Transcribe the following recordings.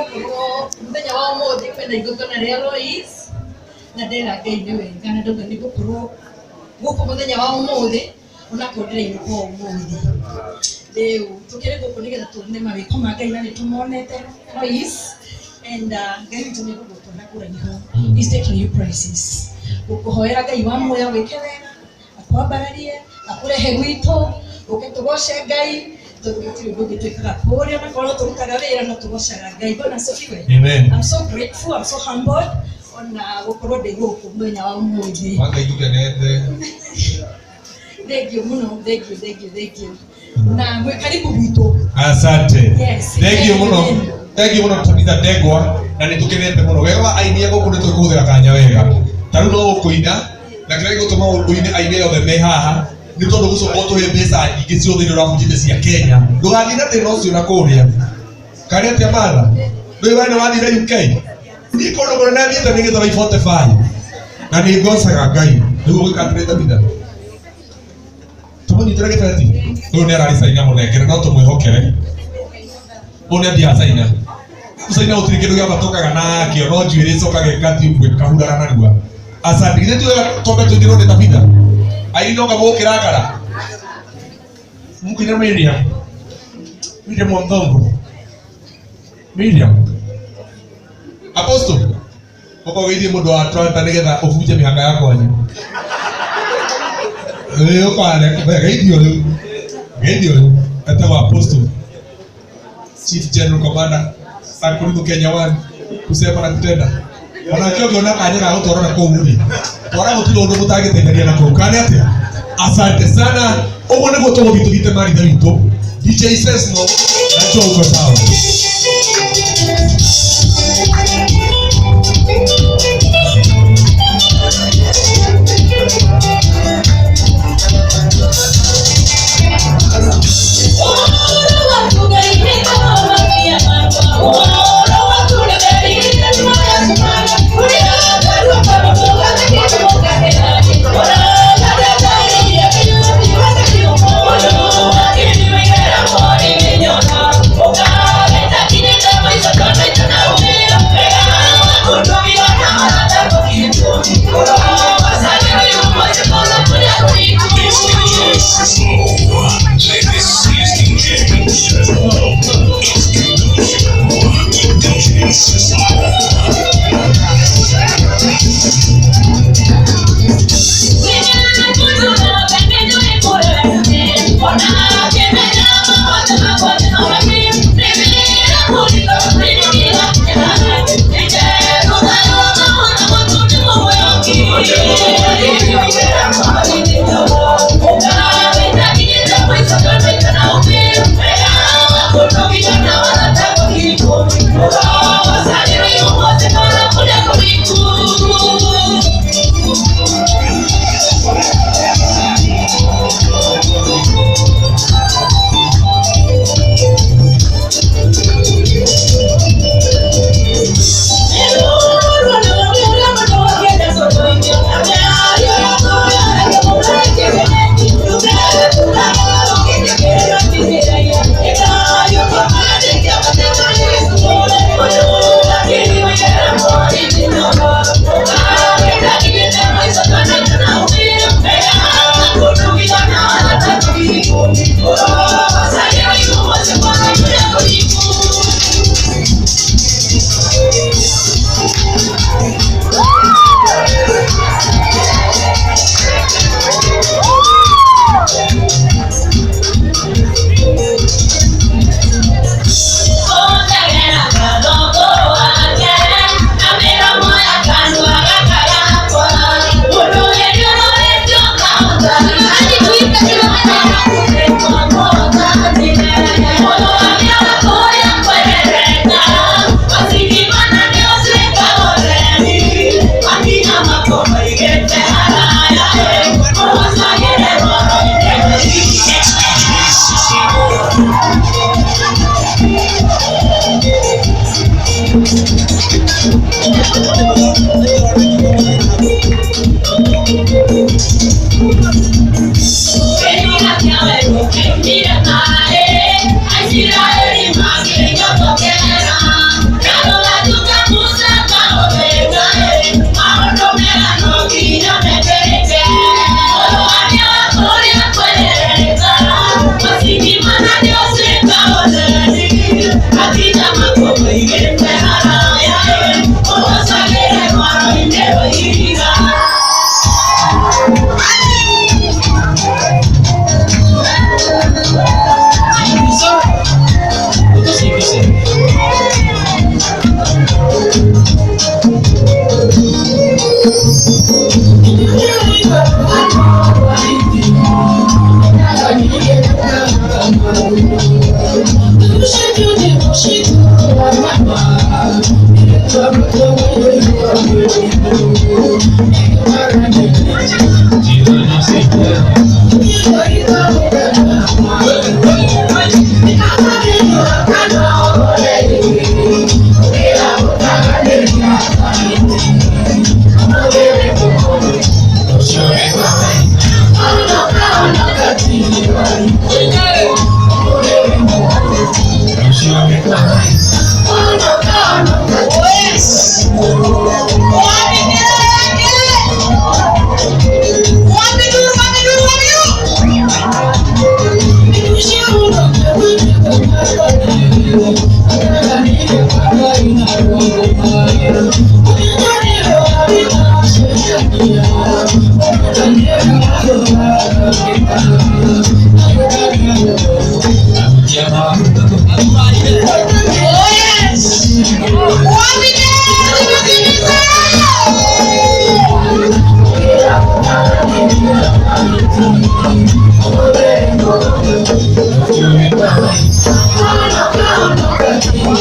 gũkorwo mũthenya wa ũmũthĩ kwĩna igongona rĩa Lois na ndera Ngai nĩ wega na ndauga nĩ gũkorwo gũkũ mũthenya wa ũmũthĩ onakorwo ndĩrainũka ũmũthĩ. Rĩu tũkĩrĩ gũkũ nĩgetha tuone mawĩko ma Ngai na nĩ tũmonete Lois and Ngai witũ nĩ gũgũtwara kũraihu. He's taking you places. Gũkũhoera Ngai wa muoyo wĩke wega akwambararie akũrehe gwitũ ũke tũgoce Ngai tondũ gũtirĩ ũndũ ũngĩ twĩkaga kũrĩa na korwo tũrutaga wĩra no tũgocaga Ngai. Bwana asifiwe. Amen. I'm so grateful, I'm so humbled ona gũkorwo ndĩ gũkũ mũthenya wa ũmũthĩ. Wa Ngai tũkenete. Thank you mũno, thank you, thank you, thank you. Na mwĩ karibu gwitũ. Asante. Yes. Thank you mũno. Thank you mũno Tabitha Ndegwa na nĩ tũkenete mũno. Wega wa aini a gũkũ nĩ tũkũhũthĩra kanya wega. Ta rĩu no ũkũina na kĩrĩa gĩgũtũma ũine aini othe me haha nĩ tondũ gũcoka ũtũhe mbeca nyingĩ ciothe iria ũrabunjĩte cia Kenya. Ndũgathiĩ na thĩna ũcio na kũrĩa. Kana atĩa Martha? Ndũĩ we nĩ wathire UK? Niĩ kũndũ kũrĩa nathiĩte nĩ Gĩthũrai 45 na nĩ ngocaga Ngai. Nĩguo gwĩka atĩrĩ Tabitha. Tũmũnyitĩre gĩbeti. Ũyũ nĩ ararĩ Caina mũnengere no tũmwĩhokere. Ũyũ nĩ athiaga Caina. Caina gũtirĩ kĩndũ gĩa bata ũkaga nakĩo no njuĩrĩ ĩcokaga ĩgatiumbwo ĩkahurara narua. Asante. Githĩ ti wega twambe tũinĩrwo nĩ Tabitha? Aini no kamũkĩrakara. Mũkũina Miriam. Miriam wa Mthongo. Miriam. Apostle. Ũka ũgeithie mũndũ wa Atlanta nĩgetha ũbunje mĩhaka ya kwanyu. Ĩĩ ũkare geithio rĩu. Geithio rĩu. Etagwo Apostle. Chief General Commander Sakurimu Kenya One kusema na kutenda. Onake ũngĩona kanya ga gũtwarana kũu rĩ, twara gũtirĩ ũndũ mũtangĩteithania na kũu. Kana atĩa? Asante sana. Ũguo nĩguo tũgũthiĩ tũthiĩte maritha witũ. DJ Sesno na Joe uko sawa.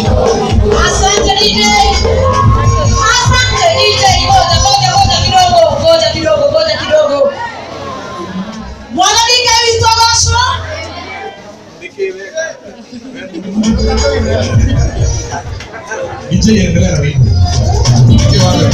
Asante DJ. Asante DJ. Ngoja, ngoja, ngoja kidogo, ngoja kidogo, ngoja kidogo. Mwathani Ngai witũ agocwo. DJ endelea na wimbo. DJ wangu.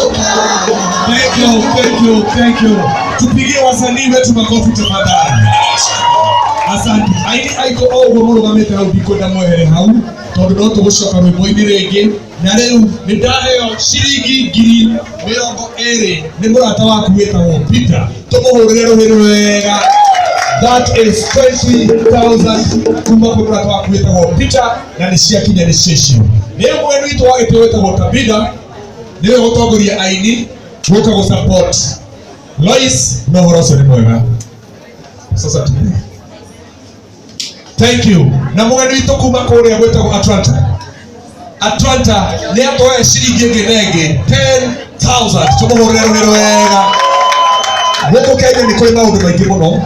Thank you, thank you, thank you. Tupigie wasanii wetu makofi tafadhali. Asante. Aini aiko o ũguo mũrũgamĩte hau ndikwenda mwehere hau tondũ no tũgũcoka rwĩmbo-inĩ rĩngĩ na rĩu nĩ ndaheo ciringi 20,000 nĩ mũrata waku wĩtagwo Peter. Tũmũhũrĩre rũhĩ rwega. That is 20,000 kuma kwĩ mũrata waku wĩtagwo Peter na nĩ ciakinya nĩ cicio. Nĩ mwenu witũ wa gĩtĩo wĩtagwo Tabitha nĩwe gũtongoria aini gũka gũ support Lois na ũhoro ũcio nĩ mwega. Sasa tume. Thank you. Na mũgeni witũ kuma kũrĩa gwĩtagwo Atlanta. Atlanta nĩ atwoe ciringi ĩngĩ na ĩngĩ 10,000 tũmũhũrĩre rũhĩ rwega. Gũkũ Kenya nĩ kũrĩ maũndũ maingĩ mũno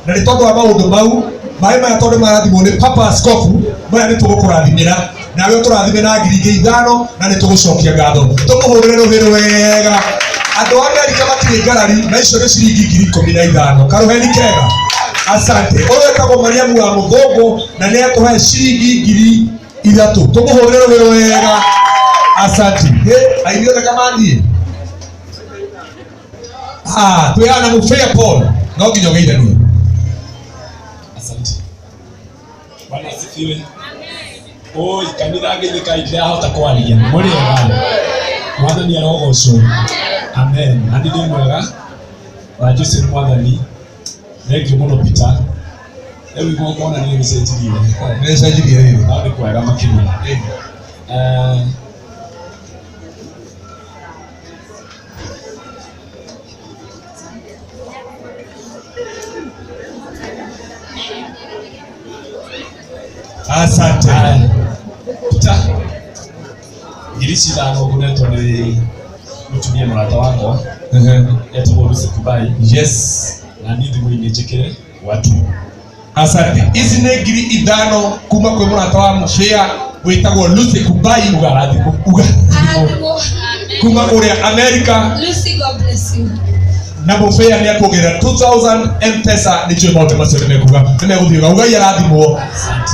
na nĩ tondũ wa maũndũ mau maĩ maya tondũ marathimwo nĩ Papa Askofu maya nĩ tũgũkũrathimĩra nawe ũtũrathime na 5,000 na nĩ tũgũcokia ngatho. Tũmũhũrĩre rũhĩ rwega. Andũ a Amerika matirĩ ngarari na icio nĩ ciringi 15,000. Karũheni kega. Asante. Ũyũ etagwo Mariamu wa Mũthũngũ na nĩ atũhe ciringi 3,000. Tũmũhũrĩre rũhĩ wega. Asante. He, aini othe kamathiĩ. Ah, twĩ haha na Mũbĩa Paul. No nginya ũgeithanie. Asante. Bwana asifiwe. Oi, kanitha ngeithĩka ndirahota kwaria. Mũrĩ ega? Mwathani arogocwo. Amen. Na niĩ ndĩ mwega. Wa Jesu nĩ Mwathani. Thank you mũno Peter. Rĩu igongona nĩ rĩcenjirie. Nĩ rĩcenjirie rĩrĩ. No nĩ kwega makĩria. Asante. Peter, 5,000 ngũnetwo nĩ mũtumia mũrata wakwa etagwo Lucy Kubai. Yes. Na niĩ thimũ-inĩ njĩkĩre watu. Asante. Ici nĩ 5,000 kuma kwĩ mũrata wa Mũbĩa wĩtagwo Lucy Kubai. Uga arathimwo. Uga kuma kũrĩa America. Lucy, God bless you. Na Mũbĩa nĩ akuongerera 2000 M-Pesa nĩ njũĩ maũndũ macio nĩ mekuga nĩ megũthiĩ uga ugai arathimwo.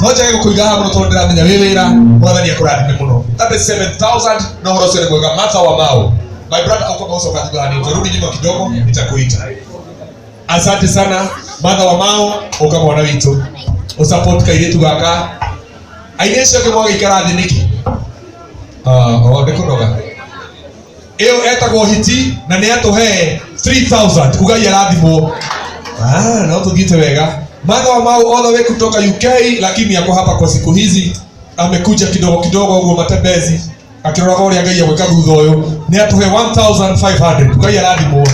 No njage gũkũiga haha mũno tondũ ndĩramenya wĩ wĩra. Mwathani akũrathime mũno. 37,000 na ũhoro ũcio nĩ mwega. Martha wa Mau. My brother uko ũcoka thutha hanini. Utarudi nyuma kidogo nitakuita. Asante sana Martha wa Mau, uka mwana witũ. Ũsupport kairĩtu gaka. Aini acio angĩ mwagĩikara thĩ nĩkĩ? O nĩ kũnoga. Ĩyo etagwo Hiti na nĩ atũhe 3000. Ugai arathimwo. No tũthiĩte wega. Martha wa Mau all the way kutoka UK, lakini ako hapa kwa siku hizi. Amekuja kidogo kidogo ũguo matembezi akĩroraga ũrĩa Ngai egwĩka thutha ũyũ. Nĩ atũhe 1500. Ugai arathimwo.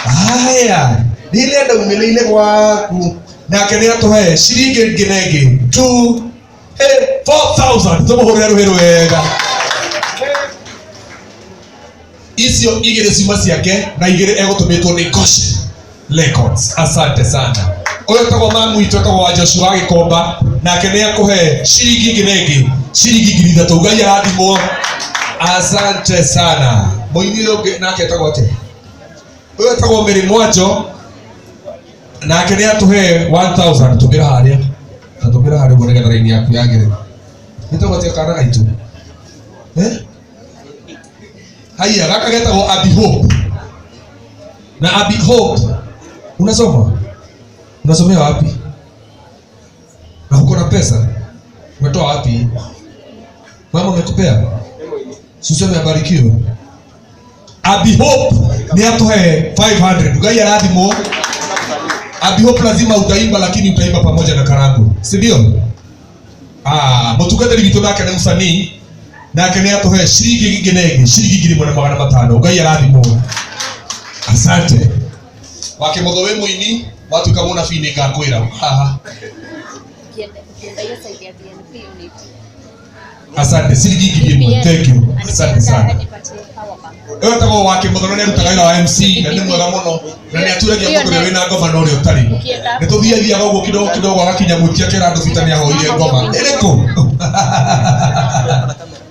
Haya, rĩrĩa ndaumĩrĩire gwaku nake nĩ atũhe ciringi ĩngĩ na ĩngĩ 2 4000. Tũmũhũrĩre rũhĩ rwega. Icio igĩrĩ ciuma ciake na igĩrĩ egũtũmĩtwo nĩ Goshen Records. Asante sana. Ũyũ etagwo mamu witũ etagwo wa Joshua Gĩkomba nake nĩ akũhe ciringi ĩngĩ na ĩngĩ ciringi 3,000. Ngai arathimwo. Asante sana. Mũini ũyũ ũngĩ nake etagwo atĩa? Ũyũ etagwo Mary Mwanjo nake nĩ atũhe 1000. Tũmĩra harĩa. Na tũmĩra harĩa ũguo nĩgetha raini yaku yagĩre. Nĩ tũgwatia kana gaitũ. Haya, gaka getagwo Abi Hope. Na Abi Hope, unasoma? Unasomea wapi? Na uko na pesa? Umetoa wapi? Mama amekupea? Suseme abarikiwe. Abi Hope ni atuhe 500. Ngai arathimwo. Abi Hope lazima utaimba, lakini utaimba pamoja na karangu. Si ndio? Mũtungatĩri witũ nake nĩ mũcanii nake nĩ atũhe ciringi ĩngĩ na ĩngĩ ciringi 1,500. Ngai arathimwo. Asante. Wakĩmũthũ wĩ mũini watuĩka mũnabii nĩ ngakwĩra haha. Asante, ciringi 1,000. Thank you. Asante sana. Ũyũ etagwo Wakĩmũthũ na nĩ arutaga wĩra wa MC na nĩ mwega mũno na nĩ aturagia mũndũ ũrĩa wĩna ngoma na ũrĩa ũtarĩ. Nĩ tũthiathiaga ũguo kidogo kidogo agakinya mũikia akĩra andũ Peter nĩ ahoire ngoma. Ĩrĩkũ?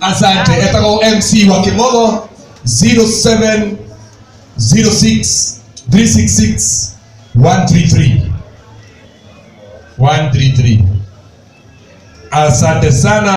Asante. Etagwo MC Wakĩmũthũ 0706 366 133 133. Asante sana.